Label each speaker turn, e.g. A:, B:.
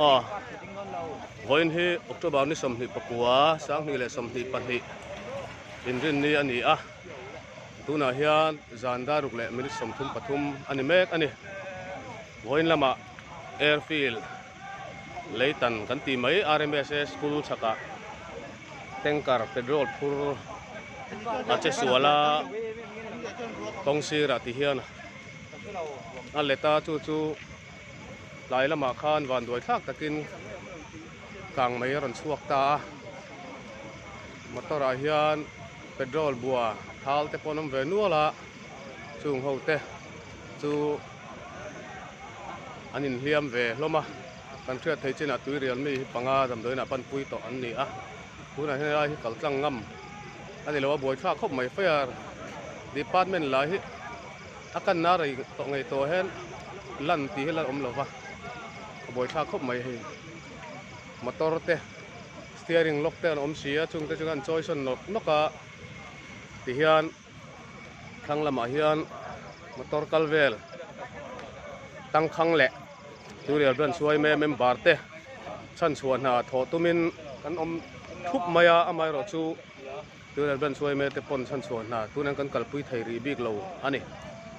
A: Aw vawiin hi October ni 24 2022 inrinni a ni a tunah hian zan dar ruk leh minute 33 a ni mek a ni vawiin lamah airfield leitan kan tih mai RMSA school chhakah tanker petrol phur a che sual a kawng sirah ti hian a let a chu chu tlai lamah khan vanduai thlak takin kang mai a rawn chhuak ta a motor ah hian petrol bua thal te pawh an awm ve nual a chung ho te chu an inhliam ve hlawm a kan hriat theih chinah tuirial mi hi panga damdawiin ah panpui tawh an ni a tunah hian helai hi kal tlang ngam a ni lo a buaithlak khawp mai fire department lah hi a kanna rei tawh ngei tawh hian lan tih hi lan awm lo va a buaithlak khawp mai hei motor te steering lock te an awm si a chungte chu an chawi sawn nawk nawk a tihian thlang lamah hian motor kal vel tangkhang leh tuirial branch yma member te chhanchhuah hna thawh tumin kan awm thup mai a amaherawhchu. Tuirial branch yma te pawn chhanchhuah hna tunah kan kalpui thei rih bik lo a ni.